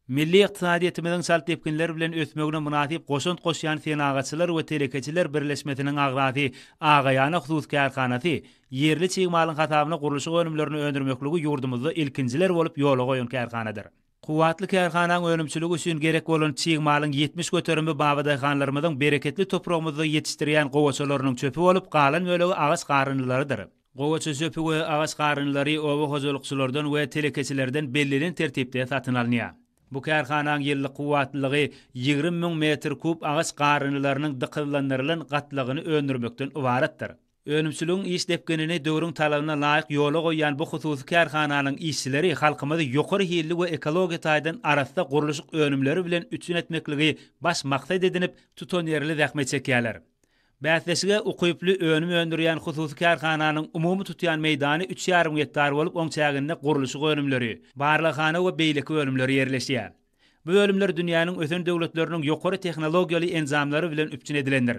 Milli ykdysadyýetimiziň çalt depginler bilen ösmegine mynasyp goşant goşýan Senagatçylar we telekeçiler birleşmesiniň agzasy Agaýana hususy kärhanasy ýerli çig malyň hasabyna gurluşyk önümlerini öndürmekligi ýurdumyzda ilkinjiler bolup ýola goýan kärhanadyr. Kuwwatly kärhanaň önümçiligi üçin gerek bolan çig malyň 70 göterimi babadaýhanlarymyzyň bereketli topragymyzda ýetişdirýän gowaçalarynyň çöpi bolup, galan bölegi agaç garyndylarydyr. Gowaça çöpi we agaç garyndylary oba hojalykçylardan we telekeçilerden bellenen tertipde satyn alynýar. Bu kärhanaň ýyllyk kuwwatlylygy 20 müň metr kub agaç garyndylarynyň dykyzlandyrylan gatlagyny öndürmekden ybaratdyr. Önümçiligiň iş depginini döwrüň talabyna laýyk ýola goýýan bu hususy kärhananyň işçileri halkymyzy ýokary hilli we ekologiýa taýdan arassa gurluşyk önümleri bilen üpjün etmekligi baş maksat edinip, tutanýerli zähmet çekýärler. Bäsleşige ukyply önüm öndürýän hususy kärhananyň umumy tutýan meýdany üç ýarym gektar bolup, oň çäginde gurluşyk önümleri, barlaghana we beýleki bölümler ýerleşýär. Bu bölümler dünýäniň ösen döwletleriniň ýokary tehnologiýaly enjamlary bilen üpjün edilendir.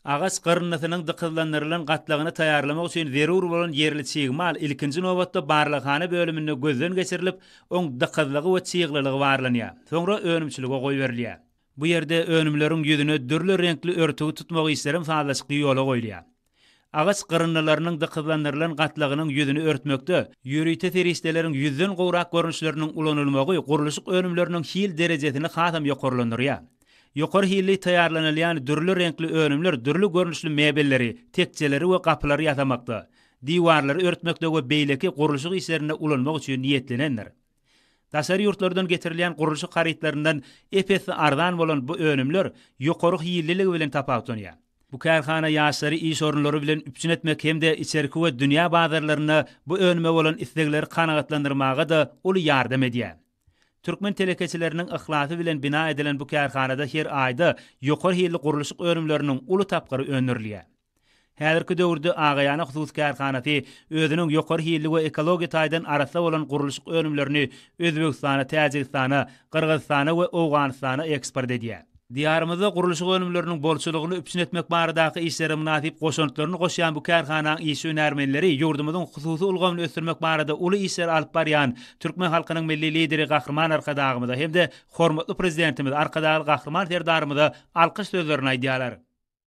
Agaç gyryndysynyň dykyzlandyrylan gatlagyny taýýarlamak üçin zerur bolan ýerli çig mal ilkinji nobatda barlaghana bölüminde gözden geçirilip, oň dykyzlygy we çyglylygy barlanýar. Soňra önümçilige goýberilýär. Bu ýerde önümleriň ýüzüne dürli reňkli örtügi tutmak işlerem sazlaşykly ýola goýulýar. Agaç gyryndylarynyň dykyzlandyrylan gatlagynyň ýüzüni örtmekde ýörite serişdeleriň ýüzden gowrak görnüşleriniň ulanylmagy gurluşyk önümleriniň hil derejesini hasam ýokarlandyrýar. Ýokary hilli taýýarlanylýan dürli reňkli önümler dürli görnüşli mebelleri, tekjeleri we gapylary ýasamakda, diwarlary örtmekde we beýleki gurluşyk işlerinde ulanmak üçin niýetlenendir. Daşary ýurtlardan getirilýän gurluşyk harytlaryndan ep-esli arzan bolan bu önümler ýokary hilliligi bilen tapawutlanýar. Bu kärhana ýaşlary iş orunlary bilen üpjün etmek hem-de içerki we dünýä bazarlarynda bu önüme bolan islegleri kanagatlandyrmaga-da uly ýardam edýär. Türkmen telekeçileriniň yhlasy bilen bina edilen bu kärhanada her aýda ýokary hilli gurluşyk önümleriniň uly tapgyry öndürilýär. Häzirki döwürde Agaýana hususy kärhanasy özüniň ýokary hilli we ekologiýa taýdan arassa bolan gurluşyk önümlerini Özbegistana, Täjigistana, Gyrgyzystana we Owganystana eksport edýär. Diýarymyzda gurluşyk önümleriniň bolçulygyny üpjün etmek baradaky işlere mynasyp goşantlaryny goşýan bu kärhanaň işçi-hünärmenleri ýurdumyzyň hususy ulgamyny ösdürmek barada uly işleri alyp barýan türkmen halkynyň Milli Lideri Gahryman Arkadagymyza hem-de hormatly Prezidentimiz Arkadagly Gahryman Serdarymyza alkyş sözlerini aýdýarlar.